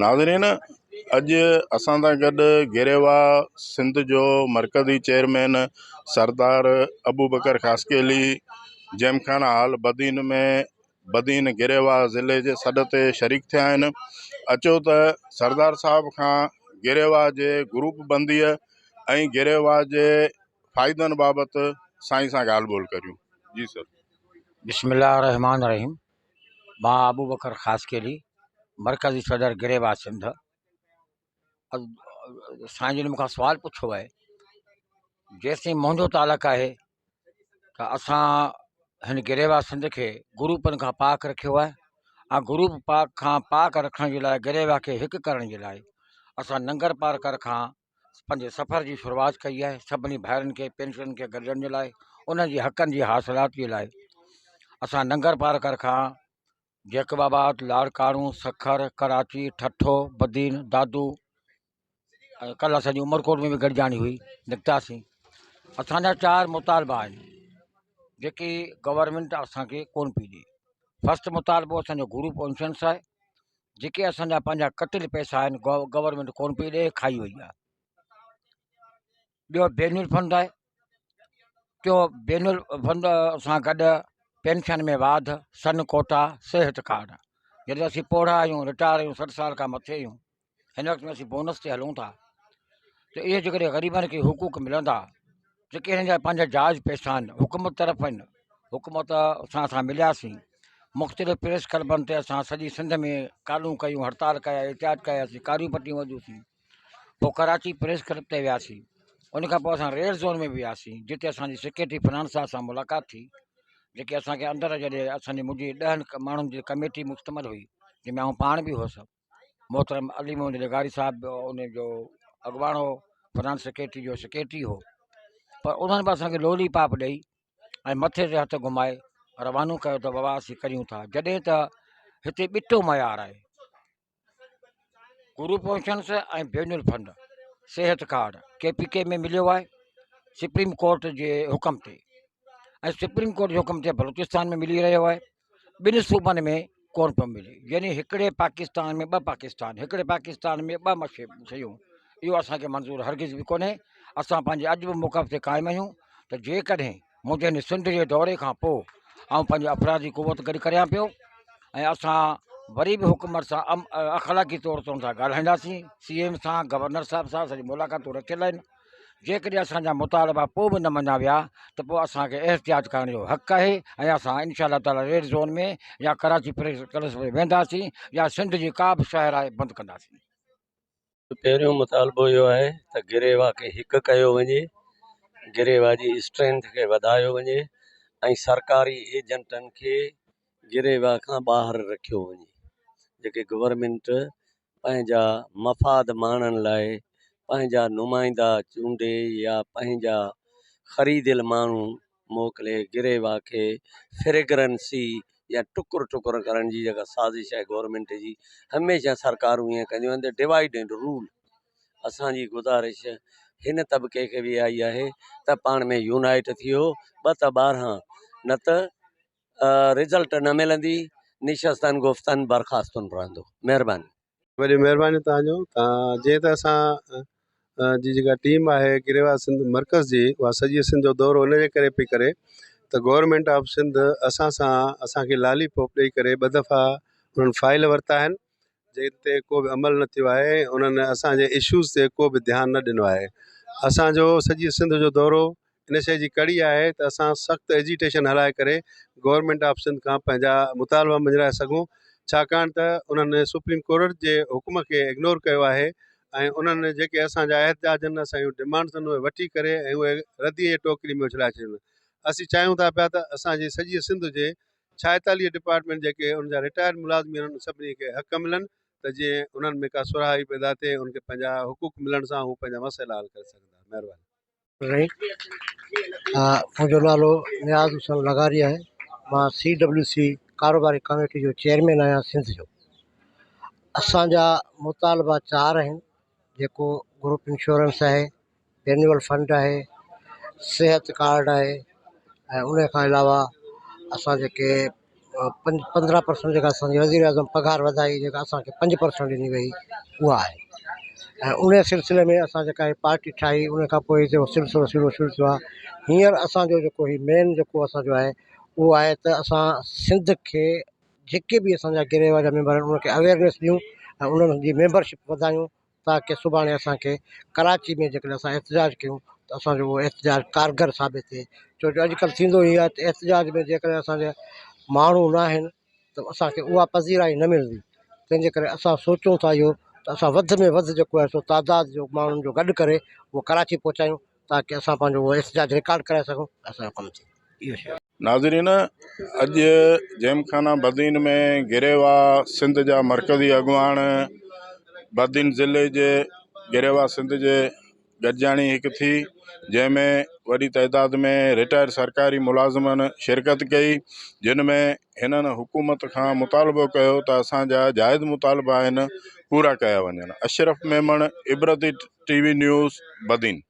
ناظرين اڄ اسان سان گڏ گريوا سنڌ جو مرڪزي چيئرمين سردار ابوبڪر خاصخيلي جيمخانه هال بدين ۾ بدين گريوا ضلعي جي سڏ تي شريڪ ٿيا آهن. اچو ته سردار صاحب کان گريوا جي گروپ بنديء ۽ گريوا جي فائدن بابت سائين سان ڳالهه ٻولهه ڪريون. جي سر. بسم الله الرحمٰن الرحيم مان ابوبڪر خاصخيلي مرڪزي صدر گريوا سنڌ سائين جن مونکان سوال پڇيو آهي جيستائين منهنجو تعلق آهي ته اسان هن گريوا سنڌ کي گروپن کان پاڪ رکيو آهي ۽ گروپ پاڪ کان پاڪ رکڻ جي لاء گريوا کي هڪ ڪرڻ جي لاء اسان ننگر پارڪر کان پنهنجي سفر جي شروعات ڪئي آهي سڀني ڀائرن کي پينشنرن کي گڏجڻ جي لاء انهن جي حقن جي حاصلات جي لاء اسان ننگر پارڪر کان جيڪب آباد، لاڙڪاڻو، سکر، ڪراچي، ٺٽو، بدين، دادو ۽ ڪلهه اسان جي عمرڪوٽ ۾ به گڏجاڻي هئي نڪتاسين اسانجا چار مطالبا آهن جيڪي گورنمينٽ اسانکي ڪون پئي ڏي فرسٽ مطالبو اسانجو گروپ انشورنس آهي جيڪي اسانجا پنهنجا ڪٽيل پئسا آهن گورنمينٽ ڪون پئي ڏي کائي وئي آهي ٻيو بينل فنڊ آهي ٽيون بينل فنڊ سان گڏ پينشن ۾ واڌ سن ڪوٽا صحت ڪارڊ جڏهن اسين پوڙها آهيون رٽائر آهيون 60 سال کان مٿي آهيون هن وقت ۾ اسين بونس تي هلون ٿا ته اهي جيڪڏهن غريبن کي حقوق ملندا جيڪي هنن جا پنهنجا جائز پئسا آهن حڪومت طرف آهن حڪومت سان اسان ملياسين مختلف پريس ڪلبن تي اسان سڄي سنڌ ۾ ڪالون ڪيون هڙتال ڪيا احتجاج ڪياسين ڪاريون پٽيون وڌيونسين پوء ڪراچي پريس ڪلب تي وياسين ان کان پوء اسان ريڊ زون ۾ به وياسين جتي اسانجي سيڪريٽري فنانس صاحب سان ملاقات ٿي جيڪي اسانکي اندر جڏهن اسانجي منهنجي 10 ماڻهن جي ڪميٽي مشتمل هئي جنهن ۾ آئون پاڻ به هوس محترم علي محمد لغاري صاحب به ان جو اڳواڻ هو فنانس سيڪريٽري جو سيڪريٽري هو پر انهن به اسانکي لولي پاپ ڏئي ۽ مٿي تي هٿ گهمائي روانو ڪيو ته بابا اسين ڪريون ٿا جڏهن ته هتي ٻٽو معيار آهي گروپ پينشنس ۽ بين الفنڊ صحت ڪارڊ ڪي پي ڪي ۾ مليو آهي سپريم ڪورٽ جي حڪم تي ۽ سپريم ڪورٽ جي حڪم تي بلوچستان ۾ ملي رهيو آهي ٻن صوبن ۾ ڪونه پيو ملي يعني هڪڙي پاڪستان ۾ ٻه پاڪستان هڪڙي پاڪستان ۾ ٻه شيون اهو اسانکي منظور هرگز به ڪونهي اسان پنهنجي اڄ به موقف تي قائم آهيون ته جيڪڏهن منهنجي هن سنڌ جي دوري کان پوء آئون پنهنجي افرادي قوت گڏ ڪريان پيو ۽ اسان وري به حڪومت سان اخلاقي طور تي ان سان ڳالهائينداسين سي ايم سان گورنر صاحب سان اسان جي ملاقاتون رکيل آهن جيڪڏهن اسانجا مطالبا پوء به نه مڃيا ويا ته پوء اسانکي احتجاج ڪرڻ جو حق آهي ۽ اسان انشاء الله تعاليٰ ريڊ زون ۾ يا ڪراچي پريس ڪلب ۾ وينداسين يا سنڌ جي ڪا به شهر آهي بند ڪنداسين. پهريون مطالبو اهو آهي ته گريوا کي هڪ ڪيو وڃي، گريوا جي اسٽرينٿ کي وڌايو وڃي ۽ سرڪاري ايجنٽن کي گريوا کان ٻاهر رکيو وڃي، جيڪي گورنمينٽ پنهنجا مفاد ماڻڻ لاء پنهنجا نمائندا چونڊي يا پنهنجا خريديل ماڻهو موڪلي گريوا کي فريگرنسي يا ٽڪر ٽڪر ڪرڻ جي جيڪا سازش آهي گورنمينٽ جي هميشه سرڪارون ائين ڪنديون آهن ته ڊوائيڊ اينڊ رول اسان جي گذارش هن طبقي کي به اها ئي آهي ته پاڻ ۾ يونائيٽ ٿيو 2 ته 12 نه ته رزلٽ نه ملندي نشستن گفتن برخاستن رهندو مهرباني. وڏي مهرباني توهان جو توهان جيئن ته اسان جي جيڪا ٽيم آهي گريوا سنڌ مرڪز جي اها سڄي سنڌ جو دورو ان جي ڪري پئي ڪري ته گورنمينٽ آف سنڌ اسان سان اسانکي لالي پاپ ڏئي ڪري 2 دفعا انهن فائل ورتا آهن جنهن تي ڪو به عمل نه ٿيو آهي انهن اسانجي اشوز تي ڪو به ڌيان نه ڏنو آهي اسانجو سڄي سنڌ جو دورو ان شيء جي ڪڙي آهي ته اسان سخت ايجيٽيشن هلائي ڪري گورنمينٽ آف سنڌ کان پنهنجا مطالبا مڃرائي سگهون ڇاڪاڻ ته انهن سپريم ڪورٽ جي حڪم کي اگنور ڪيو آهي ۽ انهن جيڪي اسان جا احتجاج آهن اسان جون ڊمانڊس آهن اهي وٺي ڪري ۽ اهي ردي جي ٽوڪري ۾ اڇلائي ڇڏيون. اسين چاهيون ٿا پيا ته اسان جي سڄي سنڌ جي 46 ڊپارٽمينٽ جيڪي ان جا رٽائرڊ ملازمين آهن انهن سڀني کي حق ملن ته جيئن انهن ۾ ڪا سرهائي پيدا ٿئي انهن کي پنهنجا حقوق ملڻ سان هو پنهنجا مسئلا حل ڪري سگهندا. مهرباني. منهنجو نالو نياز حسين لغاري آهي مان سي ڊبليو سي ڪاروباري ڪميٽي جو چيئرمين آهيان سنڌ جو اسانجا مطالبا چار آهن جيڪو گروپ انشورنس آهي اينوئل فنڊ آهي صحت ڪارڊ آهي ۽ ان کان علاوه اسان جيڪي 15 پرسنٽ جيڪا اسان جي وزير اعظم پگهار وڌائي جيڪا اسان کي 5% ڏني وئي اها آهي. ۽ ان سلسلي ۾ اسان جيڪا هي پارٽي ٺاهي ان کان پوء جيڪو سلسلو شروع شروع ٿيو آهي. هينئر اسان جو جيڪو هي مين جيڪو اسان جو آهي اهو آهي ته اسان سنڌ کي جيڪي به اسان جا گريوا جا ميمبر آهن انهن کي اويئرنيس ڏيون ۽ انهن جي ميمبرشپ وڌايون تاڪه سڀاڻي اسان کي ڪراچي ۾ جيڪڏهن اسان احتجاج ڪيون ته اسان جو اهو احتجاج ڪارگر ثابت ٿئي. ڇو جو اڄڪلهه ٿيندو هي آهي ته احتجاج ۾ جيڪڏهن اسان جا ماڻهو نه آهن ته اسان کي اها پذيرائي نه ملندي. تنهن جي ڪري اسان سوچون ٿا اهو ته اسان وڌ ۾ وڌ جيڪو آهي سو تعداد جو ماڻهن جو گڏ ڪري اهو ڪراچي پهچايون تاڪه اسان پنهنجو اهو احتجاج رڪارڊ ڪرائي سگهون ۽ اسان جو ڪم ٿئي. اهو شيء. ناظرين اڄ جيمخانه بدين ۾ گريوا سنڌ جا مرڪزي اڳواڻ بدين ضلعي جي گريوا سنڌ جي گڏجاڻي هڪ ٿي جنهن ۾ وڏي تعداد ۾ رٽائرڊ سرڪاري ملازمن شرڪت ڪئي جن ۾ هنن حڪومت کان مطالبو ڪيو ته اسان جا جائز مطالبا آهن پورا ڪيا وڃن. Ashraf Memon, Ibrat T V news, Badin.